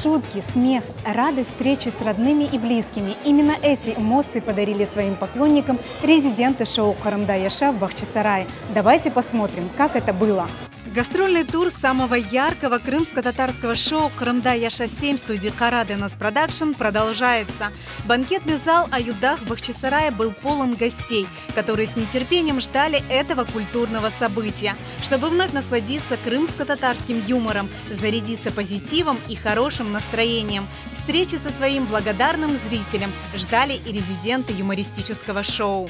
Шутки, смех, радость встречи с родными и близкими. Именно эти эмоции подарили своим поклонникам резиденты шоу «Qırımda yaşa» в Бахчисарае. Давайте посмотрим, как это было. Гастрольный тур самого яркого крымско-татарского шоу «Qırımda yaşa 7» студии «Qaradeñiz Продакшн» продолжается. Банкетный зал «Аюдаг» в Бахчисарае был полон гостей, которые с нетерпением ждали этого культурного события, чтобы вновь насладиться крымско-татарским юмором, зарядиться позитивом и хорошим настроением. Встречи со своим благодарным зрителем ждали и резиденты юмористического шоу.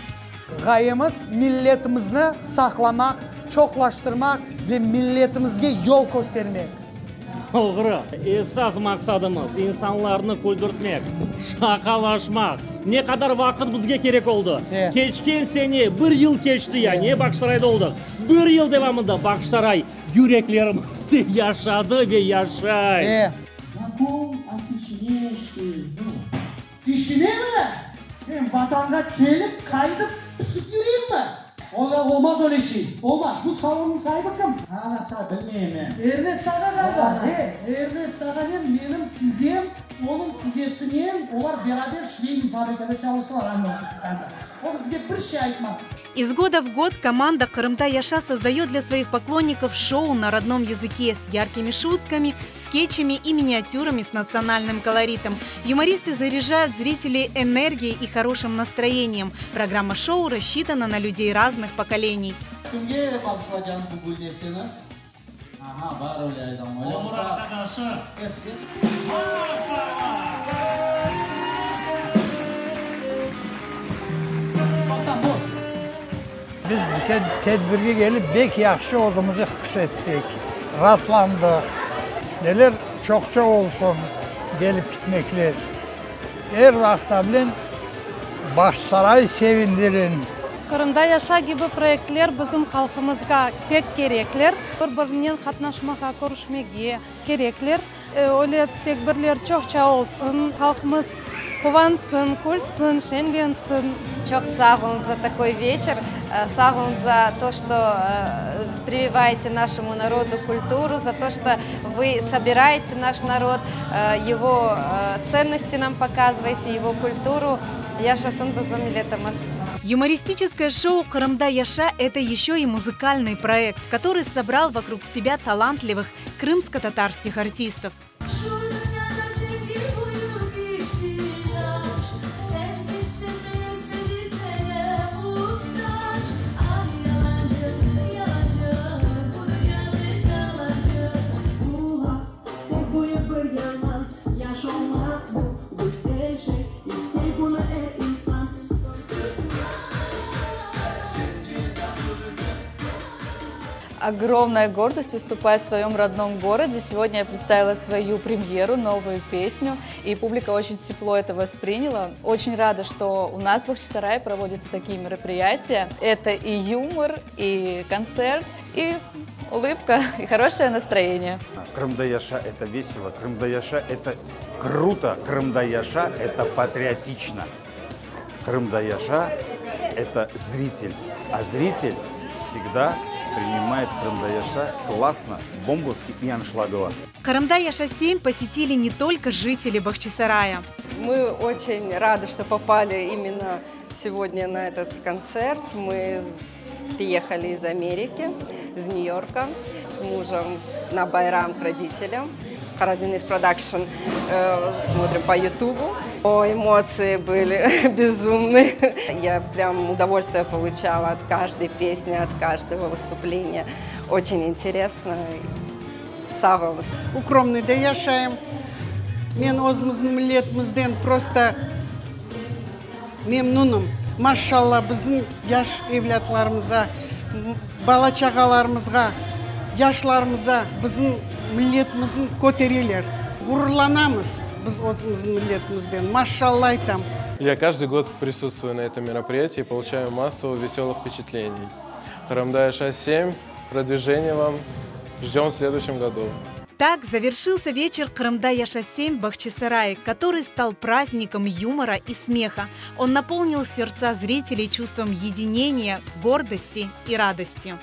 Ğayemiz milletimizni saqlamaq, çoqlaştırmaq ve milletimizge yol köstermek. Doğru. Esas maqsadımız, insanlarnı küldürtmek, şaqalaşmaq. Ne qadar vaqıt bizge kerek oldı. Keçken sene bir yıl keçti ya, ne Bağçasarayda oldıq. Bir yıl devamında Bağçasaray yüreklerimizde yaşadı ve yaşay. Zakon o tişine nu. Tişine mi? Men Vatanğa kelip, qaytıp, pısıp yüreyimmi? Olmaz öyle şey. Olmaz. Bu salonnıñ saibi kim? Ana, bilmeyim men. Ernest ağa ğaliba. E, Ernest ağanen menim tizem, onıñ tizesinen, olar beraber şveyniy fabrikada çalıştılar aynı vaqıt. O bizge bir şey aytmaz. Из года в год команда «Qırımda yaşa» создает для своих поклонников шоу на родном языке с яркими шутками, скетчами и миниатюрами с национальным колоритом. Юмористы заряжают зрителей энергией и хорошим настроением. Программа шоу рассчитана на людей разных поколений. Kimge bağışlağan bu güldesteni? Aha, bar öyle adam. Öyle Ömür olsa- arqadaşı. Biz bu tedbirge kelip pek yahşı özümizni his ettik, raatlandıq. Neler çoqça olsun kelip ketmekler. Er vaqıtta bilen Bağçasaray sevindirin. Qırımda yaşa kibi proyektler bizim halqımızğa pek kerekler. Bir-birinen qatnaşmağa, körüşmege kerekler. Öyle tedbirler çoqça olsun, halqımız quvansın, külsin, şeñlensin. Çoq sağ oluñ за такой вечер, sağ oluñ за то, что прививаете нашему народу культуру, за то, что вы собираете наш народ, его ценности нам показываете, его культуру. Yaşasın bizim milletimiz. Юмористическое шоу «Qırımda yaşa» – это еще и музыкальный проект, который собрал вокруг себя талантливых крымско-татарских артистов. Şu dünyada sevgi büyük ihtiyac Er kesimiz sevilmeye muhtac Ay yalancı, yalancı, bu dünya bir yalancı Bu laf pek büyük bir yalan Yaş olmaq bu güzel şey İster bunı er insan. Огромная гордость выступать в своем родном городе. Сегодня я представила свою премьеру, новую песню, и публика очень тепло это восприняла. Очень рада, что у нас в Бахчисарае проводятся такие мероприятия. Это и юмор, и концерт, и улыбка, и хорошее настроение. Qırımda yaşa – это весело, Qırımda yaşa – это круто, Qırımda yaşa – это патриотично. Qırımda yaşa – это зритель, а зритель всегда принимает Qırımda yaşa классно, бомбовски и аншлагово. «Qırımda yaşa 7» посетили не только жители Бахчисарая. Мы очень рады, что попали именно сегодня на этот концерт. Мы приехали из Америки, из Нью-Йорка, с мужем на Байрам к родителям. Karadeniz Production смотрим по Ютубу. О, эмоции были безумные. Я прям удовольствие получала от каждой песни, от каждого выступления. Очень интересно. Sağ oluñ. Укромныйda yaşayım. Men özümizniñ milletimizden просто memnunım. Maşalla bizim yaş evlâtlarımıza, bala-çağalarımızğa, yaşlarımıza bizim milletimizni kötereler. Ğururlanamız biz özümizniñ milletimizden. Maşalla aytam. Я каждый год присутствую на этом мероприятии и получаю массу веселых впечатлений. Qırımda yaşa 7, продвижение вам. Ждем в следующем году. Так завершился вечер «Qırımda yaşa 7» в Бахчисарае, который стал праздником юмора и смеха. Он наполнил сердца зрителей чувством единения, гордости и радости.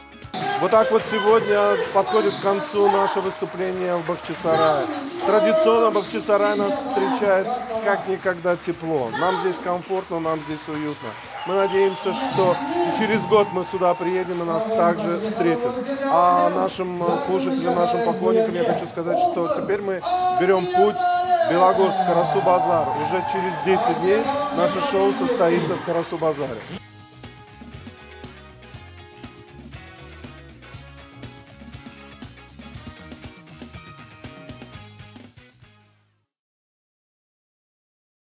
Вот так вот сегодня подходит к концу наше выступление в Бахчисарае. Традиционно Бахчисарай нас встречает как никогда тепло. Нам здесь комфортно, нам здесь уютно. Мы надеемся, что через год мы сюда приедем и нас также встретят. А нашим слушателям, нашим поклонникам я хочу сказать, что теперь мы берем путь Белогорск, Карасу-Базар. Уже через 10 дней наше шоу состоится в Карасу-Базаре.